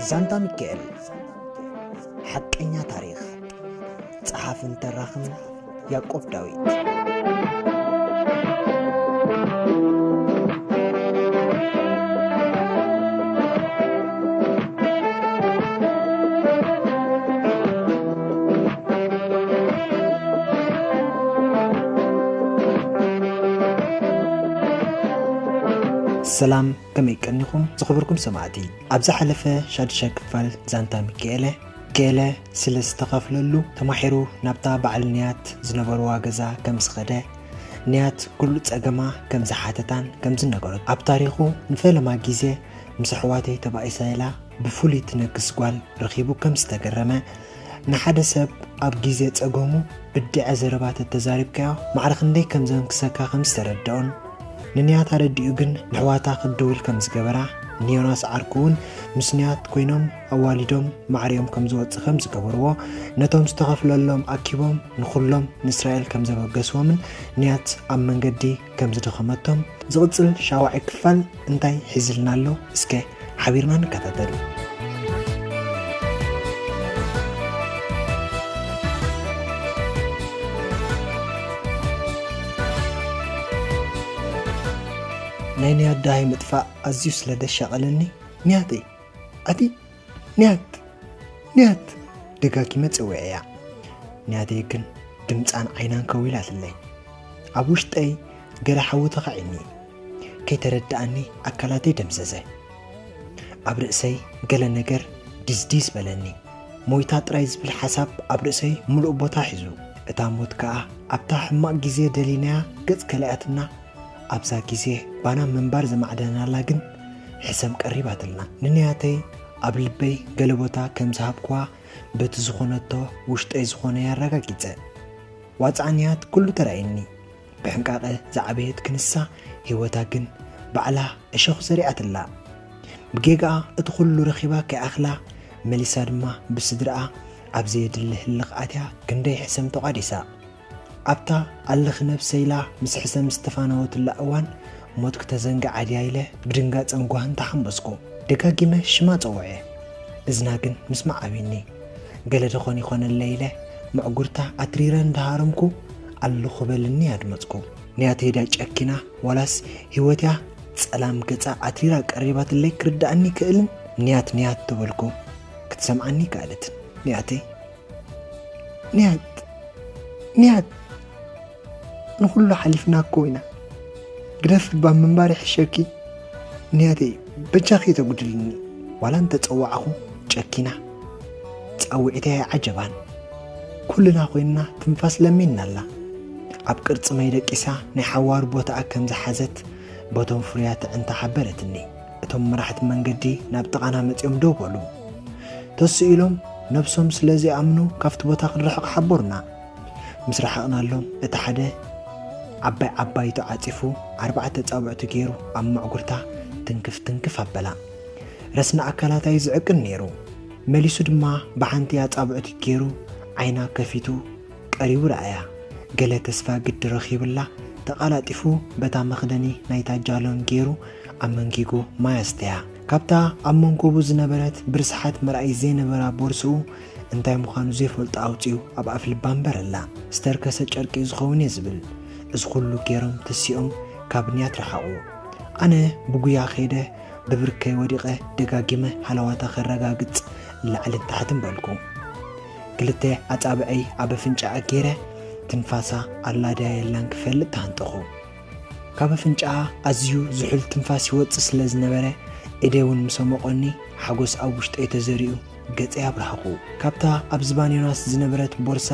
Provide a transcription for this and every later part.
ዛንታ ሚካኤል፣ ሓቀኛ ታሪኽ። ጸሓፍን ተራኽን ያዕቆብ ዳዊት። ሰላም፣ ከመይ ቀኒኹም ዝኸበርኩም ሰማዕቲ? ኣብ ዝሓለፈ ሻዱሻይ ክፋል ዛንታ ሚካኤለ፣ ገለ ስለ ዝተኸፍለሉ ተማሒሩ ናብታ በዓል ንያት ዝነበርዋ ገዛ ከም ዝኸደ፣ ንያት ኩሉ ጸገማ ከም ዝሓተታን ከም ዝነገሮት፣ ኣብ ታሪኹ ንፈለማ ግዜ ምስ ኣሕዋተይ ተባኢሳ ኢላ ብፍሉይ ትነግስ ጓል ረኺቡ ከም ዝተገረመ፣ ንሓደ ሰብ ኣብ ግዜ ጸገሙ ብድዐ ዘረባ ተተዛሪብካዮ ማዕረ ክንደይ ከም ዘንክሰካ ከም ዝተረድኦን፣ ንንያት ኣረዲኡ ግን ንሕዋታ ክትድውል ከም ዝገበራ፣ ንዮናስ ዓርኩ እውን ምስ ንያት ኮይኖም ኣዋሊዶም ማዕሪኦም ከም ዝወጽእ ከም ዝገበርዎ፣ ነቶም ዝተኸፍለሎም ኣኪቦም ንኹሎም ንእስራኤል ከም ዘበገስዎምን ንያት ኣብ መንገዲ ከም ዝደኸመቶም። ዝቕጽል ሻውዓይ ክፋል እንታይ ሒዝልና ኣሎ? እስከ ሓቢርና ንከታተል። ናይ ንያት ደሃይ ምጥፋእ ኣዝዩ ስለ ደሻቐለኒ፣ "ንያተይ! ኣቲ ንያት! ንያት!" ደጋጊመ ጸዊዐያ። ንያተይ ግን ድምጻን ዓይናን ከዊላትለይ። ኣብ ውሽጠይ ገለ ሓዊ ተኻዒኒ። ከይተረድኣኒ ኣካላተይ ደምዘዘ። ኣብ ርእሰይ ገለ ነገር ዲዝዲዝ በለኒ። ሞይታ ጥራይ ዝብል ሓሳብ ኣብ ርእሰይ ምሉእ ቦታ ሒዙ። እታ ሞት ከኣ ኣብታ ሕማቕ ግዜ ደሊናያ ገጽ ከሊኣትና፣ ኣብዛ ግዜ ባና ምንባር ዘማዕደናላ ግን ሕሰም ቀሪባትልና። ንንያተይ ኣብ ልበይ ገለ ቦታ ከም ዝሃብኩዋ በቲ ዝኾነቶ ውሽጠይ ዝኾነይ ኣረጋጊጸ። ዋጽዓ ንያት ኩሉ ተራእየኒ። ብሕንቃቐ ዝዓበየት ክንሳ ህይወታ ግን ባዕላ እሾኽ ዘሪኣትላ። ብጌጋኣ እቲ ኩሉ ረኺባ ከይኣኽላ መሊሳ ድማ ብስድራኣ ኣብ ዘየድሊ ህልኽ ኣትያ ክንደይ ሕሰም ተቋዲሳ። ኣብታ ኣለኺ ነብሰይ ኢላ ምስ ሕሰም ዝተፋነወትላ እዋን ሞት ክተዘንግዓ ድያ ኢለ ብድንጋጸን ጓህን ተሓንበስኩ። ደጋጊመ ሽማ ጸውዐ። እዝና ግን ምስማዕ ኣብዩኒ። ገለ ደኾን ይኾነለይ ኢለ መዕጉርታ ኣትሪረ እንዳሃረምኩ ኣለኹ በልኒ ኣድመጽኩ። ንያተይ ድያ ጨኪና ዋላስ ህይወት እያ ጸላም ገጻ ኣትሪራ ቀሪባትለይ ክርድኣኒ ይክእልን? ንያት ንያት ተበልኩ። ክትሰምዓኒ ይከኣለትን። ንያተይ ንያት፣ ንያት፣ ንኹሉ ሓሊፍና እኮ ኢና። ግደፍ እባ ምንባር ይሕሸኪ። ንያተይ፣ በጃኺ ተጉድልኒ። ዋላ እንተጸዋዕኹ ጨኪና። ጻውዒተይ ኣይዓጀባን። ኩልና ኮይንና ትንፋስ ለሚንና ኣላ። ኣብ ቅርጽመይ ደቂሳ ናይ ሓዋሩ ቦታኣ ከም ዝሓዘት በቶም ፍሩያት ኣዕንታ ሓበረትኒ። እቶም መራሕቲ መንገዲ ናብ ጥቓና መጺኦም ደው በሉ። ተስኡ ኢሎም ነብሶም ስለ ዘይኣምኑ ካብቲ ቦታ ክንርሕቕ ሓበሩና። ምስ ረሓቕናሎም እቲ ሓደ ዓባይ ዓባይቱ ዓጺፉ ኣርባዕተ ጻብዕቱ ገይሩ ኣብ መዕጉርታ ትንክፍ ትንክፍ ኣበላ። ረስኒ ኣካላታ እዩ ዝዕቅን ነይሩ። መሊሱ ድማ ብሓንቲ ኣጻብዕቱ ገይሩ ዓይና ከፊቱ ቀሪቡ ረኣያ። ገለ ተስፋ ግዲ ረኺብላ ተቓላጢፉ በታ መኽደኒ ናይታ ጃሎን ገይሩ ኣብ መንጊጉ ማይ ኣስተያ። ካብታ ኣብ መንኮቡ ዝነበረት ብርስሓት መርኣይ ዘይነበራ ቦርስኡ እንታይ ምዃኑ ዘይፈልጦ ኣውጺኡ ኣብ ኣፍ ልባ ኣንበረላ። ዝተርከሰ ጨርቂ ዝኸውን እየ ዝብል። እዚ ኩሉ ገይሮም ተሲኦም ካብ ንያት ረሓቑ። ኣነ ብጉያ ከይደ ብብርከይ ወዲቐ ደጋጊመ ሃለዋታ ከረጋግጽ ላዕልን ታሕትን በልኩ። ክልተ ኣጻብዐይ ኣብ ኣፍንጫኣ ገይረ ትንፋሳ ኣላ ድያ የላን ክፈልጥ ተሃንጠኹ። ካብ ኣፍንጫኣ ኣዝዩ ዝሑል ትንፋስ ይወጽእ ስለ ዝነበረ፣ ኢደይ እውን ምስ ኣሞቖኒ፣ ሓጎስ ኣብ ውሽጠይ ተዘሪኡ፣ ገጸይ ኣብራህኹ። ካብታ ኣብ ዝባን ዮናስ ዝነበረት ቦርሳ፣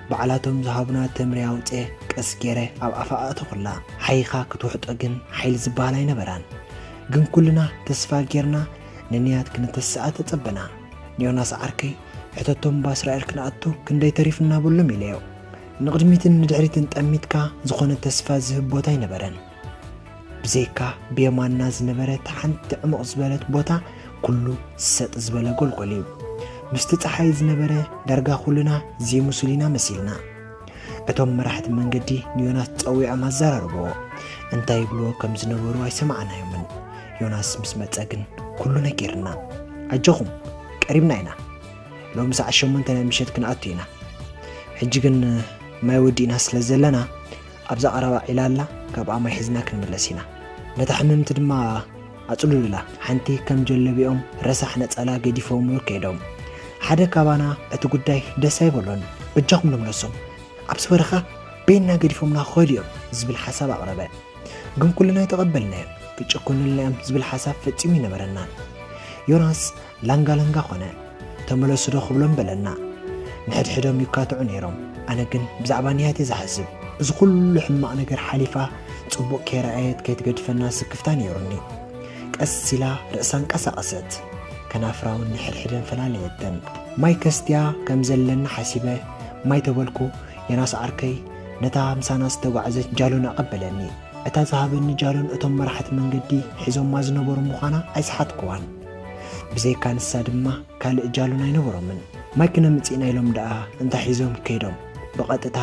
ባዕላቶም ዝሃቡና ተምሪ ኣውጽኤ፣ ቀስ ገይረ ኣብ ኣፋ ኣእተኹላ። ሓይኻ ክትውሕጦ ግን ሓይሊ ዝበሃል ኣይነበራን። ግን ኩልና ተስፋ ጌርና፣ ንንያት ክነተስኣ ተጸበና። ንዮናስ ዓርከይ፣ ሕተቶም እባ እስራኤል ክንኣቱ ክንደይ ተሪፉና በሎም ኢለዮ። ንቕድሚትን ንድሕሪትን ጠሚትካ ዝኾነ ተስፋ ዝህብ ቦታ ኣይነበረን። ብዘይካ ብየማንና ዝነበረት ሓንቲ ዕሙቕ ዝበለት ቦታ ኩሉ ሰጥ ዝበለ ጎልጎል እዩ። ምስቲ ጸሓይ ዝነበረ ዳርጋ ኩልና ዘይምሱል ኢና መሲልና። እቶም መራሕቲ መንገዲ ንዮናስ ጸዊዖም ኣዘራረብዎ። እንታይ ይብልዎ ከም ዝነበሩ ኣይሰማዕናዮምን። ዮናስ ምስ መጸ ግን ኩሉ ነጊርና። ኣጆኹም፣ ቀሪብና ኢና። ሎሚ ሰዓት ሸሞንተ ናይ ምሸት ክንኣቱ ኢና። ሕጂ ግን ማይ ወዲእና ስለ ዘለና ኣብዛ ቀረባ ዒላ ኣላ፣ ካብኣ ማይ ሒዝና ክንምለስ ኢና። ነታ ሕምምቲ ድማ ኣጽሉሉላ። ሓንቲ ከም ጀለቢኦም ረሳሕ ነጸላ ገዲፎምሉ ከይዶም። ሓደ ካባና እቲ ጉዳይ ደስ ኣይበሎን። በጃኹም ንምለሶም፣ ኣብዚ በረኻ በይንና ገዲፎምና ክኸዱ እዮም ዝብል ሓሳብ ኣቕረበ። ግን ኩልና ኣይተቐበልናዮን። ክጭኩኑልና እዮም ዝብል ሓሳብ ፈጺሙ ኣይነበረናን። ዮናስ ላንጋ ላንጋ ኾነ። ተመለሱ ዶ ክብሎም በለና። ንሕድሕዶም ይካትዑ ነይሮም። ኣነ ግን ብዛዕባ ንያት እየ ዝሓስብ። እዚ ኩሉ ሕማቕ ነገር ሓሊፋ ጽቡቕ ከይረኣየት ከይትገድፈና ስክፍታ ነይሩኒ። ቀስ ኢላ ርእሳ ኣንቀሳቐሰት። ከናፍራ እውን ንሕድሕደን ፈላለየተን። ማይ ከስትያ ከም ዘለኒ ሓሲበ ማይ ተበልኩ። ዮናስ ዓርከይ ነታ ምሳና ዝተጓዕዘት ጃሎን ኣቐበለኒ። እታ ዝሃበኒ ጃሎን እቶም መራሕቲ መንገዲ ሒዞማ ዝነበሩ ምዃና ኣይሰሓትኩዋን። ብዘይካ ንሳ ድማ ካልእ ጃሎን ኣይነበሮምን። ማይ ክነምጽእ ኢና ኢሎም ደኣ እንታይ ሒዞም ከይዶም? ብቐጥታ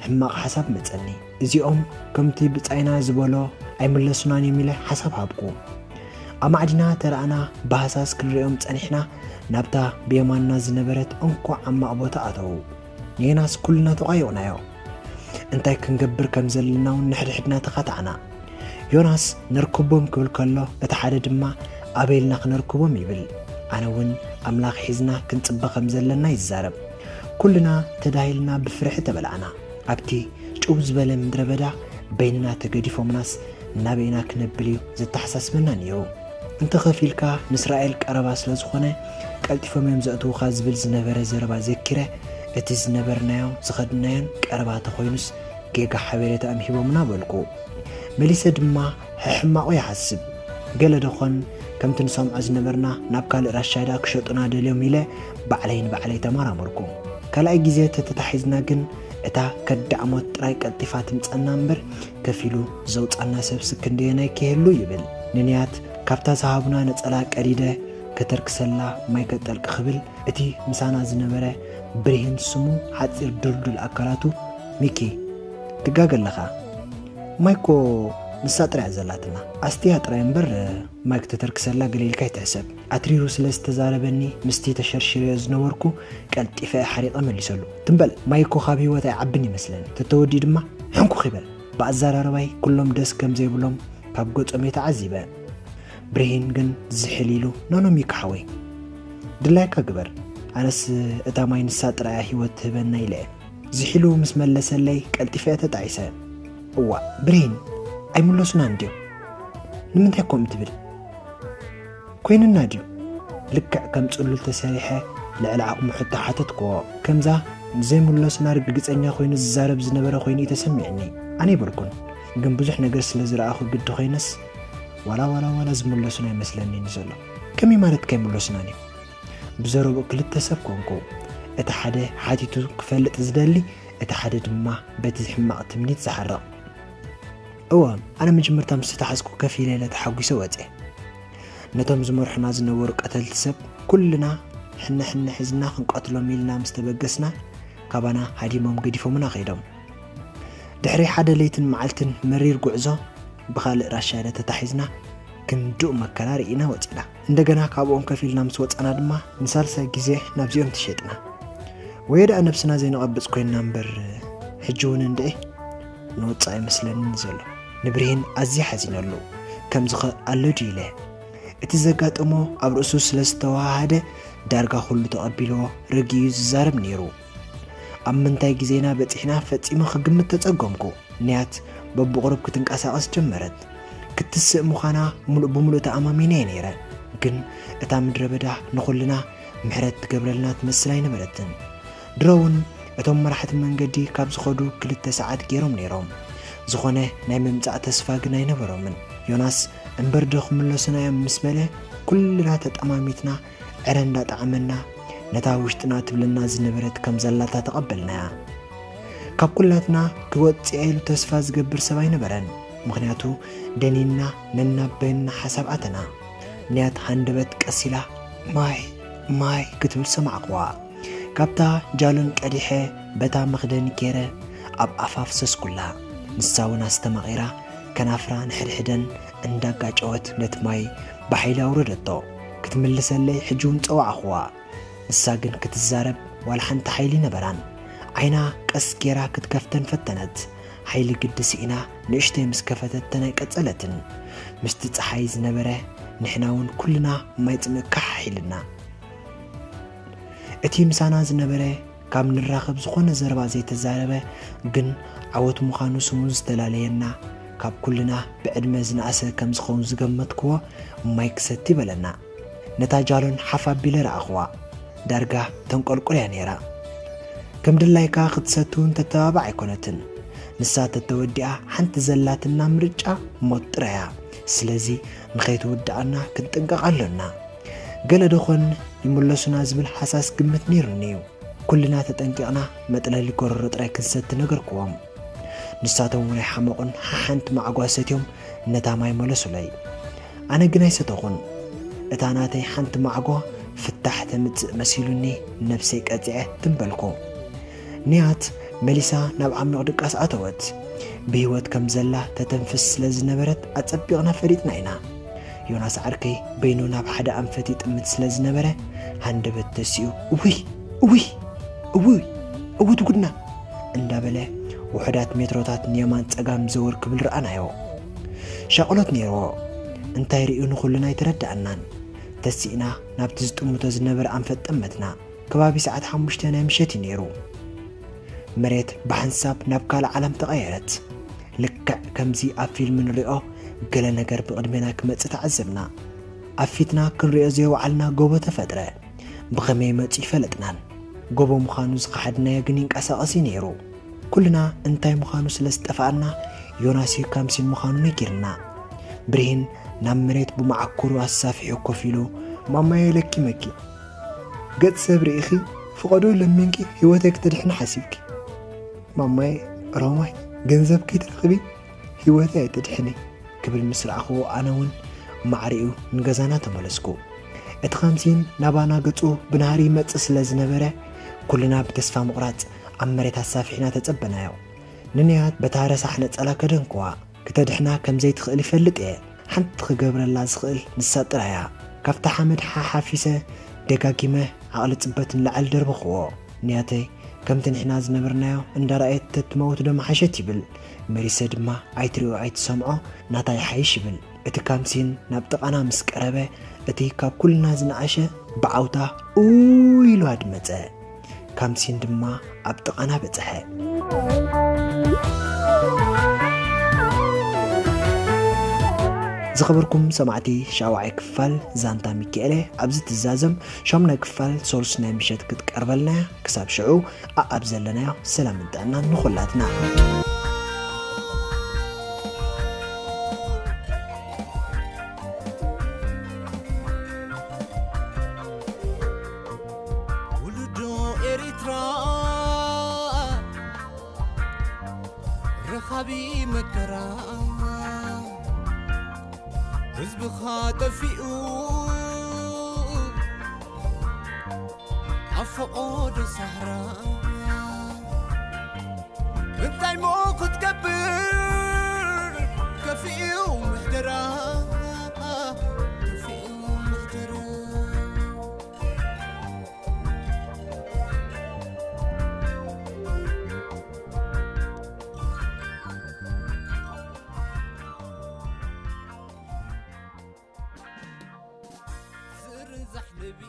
ሕማቕ ሓሳብ መጸኒ። እዚኦም ከምቲ ብጻይና ዝበሎ ኣይምለሱናን እዮም ኢለ ሓሳብ ሃብኩ። ኣማዕዲና ተረኣና ብሃሳስ ክንሪኦም ጸኒሕና ናብታ ብየማንና ዝነበረት እንኮ ዓማቕ ቦታ ኣተዉ። ንዮናስ ኩልና ተቋየቑናዮ። እንታይ ክንገብር ከም ዘለና እውን ንሕድሕድና ተኻታዕና። ዮናስ ነርክቦም ክብል ከሎ እቲ ሓደ ድማ ኣበይ ኢልና ክነርክቦም ይብል። ኣነ እውን ኣምላኽ ሒዝና ክንጽበ ከም ዘለና ይዛረብ። ኩልና ተዳሂልና ብፍርሒ ተበላዕና። ኣብቲ ጭው ዝበለ ምድረ በዳ በይንና ተገዲፎምናስ ናበይና ክነብል እዩ ዘተሓሳስበና ነይሩ። እንተኸፊልካ ንእስራኤል ቀረባ ስለ ዝኾነ ቀልጢፎም እዮም ዘእትዉኻ ዝብል ዝነበረ ዘረባ ዘኪረ እቲ ዝነበርናዮ ዝኸድናዮን ቀረባ ተኾይኑስ ጌጋ ሓበሬታኦም ሂቦምና በልኩ። መሊሰ ድማ ሕሕማቑ ይሓስብ። ገለ ደኾን ከምቲ ንሰምዖ ዝነበርና ናብ ካልእ ራሻይዳ ክሸጡና ደልዮም ኢለ ባዕለይ ንባዕለይ ተመራመርኩ። ካልኣይ ግዜ ተተታሒዝና ግን እታ ከዳዕ ሞት ጥራይ ቀልጢፋ ትምጸና እምበር ከፊሉ ዘውጻና ሰብስ ክንደየናይ ክህሉ ይብል። ንንያት ካብታ ዝሃቡና ነጸላ ቀዲደ ከተርክሰላ ማይ ከጠልቅ ክብል እቲ ምሳና ዝነበረ ብርሂን ስሙ ሓጺር ድልዱል ኣካላቱ ሚኪ ትጋገ ኣለኻ። ማይ እኮ ንሳ ጥራይ እያ ዘላትና። ኣስትያ ጥራይ እምበር ማይ ክተተርክሰላ ገለ ኢልካ ኣይትሕሰብ። ኣትሪሩ ስለ ዝተዛረበኒ ምስቲ ተሸርሽረዮ ዝነበርኩ ቀልጢፈ እየ ሓሪቐ መሊሰሉ። ትም በል ማይ እኮ ካብ ህይወት ኣይዓብን ይመስለኒ። ተተወዲኡ ድማ ሕንኩኽ ይበል። ብኣዘራርባይ ኩሎም ደስ ከም ዘይብሎም ካብ ገጾም እየ ተዓዚበ። ብርሂን ግን ዝሕል ኢሉ ኖኖ ሚኪ ሓወይ ድላይካ ግበር። ኣነስ እታ ማይ ንሳ ጥራይ እያ ህይወት ትህበና ኢለ እየ። ዝሒሉ ምስ መለሰለይ ቀልጢፈ እየ ተጣዒሰ። እዋእ ብርሂን ኣይምለሱናን ድዮም? ንምንታይ ከምኡ ትብል? ኮይንና ድዩ? ልክዕ ከም ጽሉል ተሰሪሐ ልዕሊ ዓቕሙ ሕቶ ሓተትክዎ። ከምዛ ንዘይምለሱና ርግጸኛ ኮይኑ ዝዛረብ ዝነበረ ኮይኑ እዩ ተሰሚዕኒ። ኣነ ኣይበልኩን፣ ግን ብዙሕ ነገር ስለ ዝረኣኹ ግዲ ኮይነስ ዋላ ዋላ ዋላ ዝምለሱና ኣይመስለንን ዘሎ። ከመይ ማለት ከይምለሱናን እዩ? ብዘረብኡ ክልተ ሰብ ኮንኩ። እቲ ሓደ ሓቲቱ ክፈልጥ ዝደሊ፣ እቲ ሓደ ድማ በቲ ሕማቕ ትምኒት ዝሓርቕ። እወ፣ ኣነ መጀመርታ ምስ ተታሕዝኩ ከፊለ ኢለ ተሓጒሰ ወጼ። ነቶም ዝመርሑና ዝነበሩ ቀተልቲ ሰብ ኩልና ሕነ ሕነ ሒዝና ክንቀትሎም ኢልና ምስ ተበገስና ካባና ሃዲሞም ገዲፎምና ከይዶም። ድሕሪ ሓደ ለይትን መዓልትን መሪር ጉዕዞ ብኻልእ ራሻይዳ ተታሒዝና ክንዱእ መከራ ርኢና ወጺና። እንደገና ካብኦም ከፊልና ምስ ወጻና ድማ ንሳልሳይ ግዜ ናብዚኦም ተሸጥና። ወዮ ደኣ ነብስና ዘይንቐብጽ ኮይንና እምበር ሕጂ እውን እንድዒ ንወጽእ ኣይመስለንን ዘሎ። ንብርሂን ኣዝየ ሓዚነሉ። ከምዚ ኸ ኣሎ ድዩ ኢለ። እቲ ዘጋጠሞ ኣብ ርእሱ ስለ ዝተወሃሃደ ዳርጋ ኩሉ ተቐቢልዎ ረጊኡ ዝዛረብ ነይሩ። ኣብ ምንታይ ግዜና በጺሕና ፈጺመ ክግምት ተጸገምኩ። ንያት በብቑሩብ ክትንቀሳቐስ ጀመረት። ክትስእ ምዃና ምሉእ ብምሉእ ተኣማሚነ እየ ነይረ። ግን እታ ምድረ በዳ ንኹልና ምሕረት ትገብረልና ትመስል ኣይነበረትን። ድሮ እውን እቶም መራሕቲ መንገዲ ካብ ዝኸዱ ክልተ ሰዓት ገይሮም ነይሮም። ዝኾነ ናይ ምምጻእ ተስፋ ግን ኣይነበሮምን። ዮናስ እምበር ዶ ክምለሱና እዮም ምስ በለ ኩልና ተጠማሚትና ዕረ እንዳጠዓመና ነታ ውሽጥና ትብለና ዝነበረት ከም ዘላታ ተቐበልናያ። ካብ ኩላትና ክወጽእ ኢሉ ተስፋ ዝገብር ሰብ ኣይነበረን። ምኽንያቱ ደኒንና ነናበየና ሓሳብ ኣተና። ንያት ሃንደበት ቀስ ኢላ ማይ ማይ ክትብል ሰማዕክዋ። ካብታ ጃሎን ቀዲሐ በታ መኽደኒ ገይረ ኣብ ኣፋ ኣፍሰስኩላ። ንሳ እውን ኣስተማቒራ ከናፍራ ንሕድሕደን እንዳጋጨወት ነቲ ማይ ብሓይሊ ኣውረደቶ። ክትምልሰለይ ሕጂ እውን ጸዋዕኽዋ። ንሳ ግን ክትዛረብ ዋላ ሓንቲ ሓይሊ ነበራን። ዓይና ቀስ ጌራ ክትከፍተን ፈተነት። ሓይሊ ግዲ ስኢና ንእሽተይ ምስ ከፈተተን ኣይቀጸለትን። ምስቲ ጸሓይ ዝነበረ ንሕና እውን ኩልና ማይ ጽምእ ካሕ ኢልና። እቲ ምሳና ዝነበረ ካብ ንራኸብ ዝኾነ ዘረባ ዘይተዛረበ፣ ግን ዓወት ምዃኑ ስሙ ዝተላለየና፣ ካብ ኩልና ብዕድመ ዝነኣሰ ከም ዝኸውን ዝገመትክዎ ማይ ክሰቲ በለና። ነታ ጃሎን ሓፍ ኣቢለ ረኣኽዋ። ዳርጋ ተንቆልቁል እያ ነይራ። ከም ድላይካ ክትሰቲ እውን ተተባባዕ ኣይኮነትን። ንሳ ተተወዲኣ ሓንቲ ዘላትና ምርጫ ሞት ጥራይ እያ። ስለዚ ንኸይትውድኣና ክንጥንቀቕ ኣሎና። ገለ ደኾን ይምለሱና ዝብል ሓሳስ ግምት ነይሩኒ እዩ። ኩልና ተጠንቂቕና መጥለሊ ጎረሮ ጥራይ ክንሰቲ ነገርክዎም። ንሳቶም እውን ኣይሓመቑን፣ ሓሓንቲ ማዕጓ ሰትዮም ነታ ማይ መለሱለይ። ኣነ ግን ኣይሰተኹን። እታ ናተይ ሓንቲ ማዕጓ ፍታሕ ተምጽእ መሲሉኒ ነብሰይ ቀጺዐ ትም በልኩ። ንያት መሊሳ ናብ ዓሚቕ ድቃስ ኣተወት። ብህይወት ከም ዘላ ተተንፍስ ስለ ዝነበረት ኣጸቢቕና ፈሊጥና ኢና። ዮናስ ዓርከይ በይኑ ናብ ሓደ ኣንፈት ይጥምት ስለ ዝነበረ፣ ሃንደበት ተሲኡ፣ "እውይ፣ እውይ፣ እውይ፣ እውት ጉድና!" እንዳበለ ውሑዳት ሜትሮታት ንየማን ጸጋም ዘወር ክብል ረኣናዮ። ሻቕሎት ነይርዎ። እንታይ ርእዩ ንኹልና ኣይተረድኣናን። ተሲእና ናብቲ ዝጥምቶ ዝነበረ ኣንፈት ጠመትና። ከባቢ ሰዓት ሓሙሽተ ናይ ምሸት እዩ ነይሩ። መሬት ብሓንሳብ ናብ ካልእ ዓለም ተቐየረት። ልክዕ ከምዚ ኣብ ፊልም ንሪኦ ገለ ነገር ብቕድሜና ክመጽእ ተዓዘብና። ኣብ ፊትና ክንሪኦ ዘይወዓልና ጎቦ ተፈጥረ። ብኸመይ መጺኡ ይፈለጥናን። ጎቦ ምዃኑ ዝኸሓድናዮ ግን ይንቀሳቐስ እዩ ነይሩ። ኩልና እንታይ ምዃኑ ስለ ዝጠፍኣና ዮናስ እዩ ካምሲን ምዃኑ ነጊርና። ብርሂን ናብ መሬት ብመዓኮሩ ኣሳፊሑ ኮፍ ኢሉ፣ "ማማየ ለኪመኪ። ገጽ ሰብ ርኢኺ ፍቐዶ ለሚንኪ ህይወተይ ክትድሕኒ ሓሲብኪ። ማማየ ሮማይ ገንዘብ ከይትረኽቢ ህይወተይ ኣይትድሕኒ" ክብል ምስ ረኣኽዎ ኣነ እውን ማዕሪኡ ንገዛና ተመለስኩ። እቲ ካምሲን ናባና ገጹ ብናህሪ ይመጽእ ስለ ዝነበረ ኩልና ብተስፋ ምቑራጽ ኣብ መሬት ኣሳፊሕና ተጸበናዮ። ንንያት በታ ረሳሕ ነጸላ ከደንክዋ። ክተድሕና ከም ዘይትኽእል ይፈልጥ እየ። ሓንቲ ክገብረላ ዝኽእል ንሳ ጥራይ እያ። ካብታ ሓመድ ሓሓፊሰ ደጋጊመ ዓቕሊ ጽበት ንላዕሊ ደርበኽዎ። ንያተይ ከምቲ ንሕና ዝነበርናዮ እንዳረኣየት ተትመውት ዶ ምሓሸት ይብል። መሊሰ ድማ ኣይትሪኦ ኣይትሰምዖ ናታ ይሓይሽ ይብል። እቲ ካምሲን ናብ ጥቓና ምስ ቀረበ እቲ ካብ ኩልና ዝነኣሸ ብዓውታ ኡ ኢሉ ኣድመጸ። ካምሲን ድማ ኣብ ጥቓና በጽሐ። ዝኸበርኩም ሰማዕቲ ሻውዓይ ክፋል ዛንታ ሚካኤለ ኣብዚ ትዛዘም። ሻሙናይ ክፋል ሶሉስ ናይ ምሸት ክትቀርበልና እያ። ክሳብ ሽዑ ኣኣብ ዘለናዮ ሰላምን ጥዕናን ንኹላትና። ውልዶ ኤሪትራ ረኻቢ መከራ ህዝብኻ ጠፊኡ ኣብ ፈቖዶ ሳህራ እንታይ ሞ ክትገብር ከፊኡ ምሕደራ ከፊኡ ምሕደራ ዝርንዛሕ ንቢ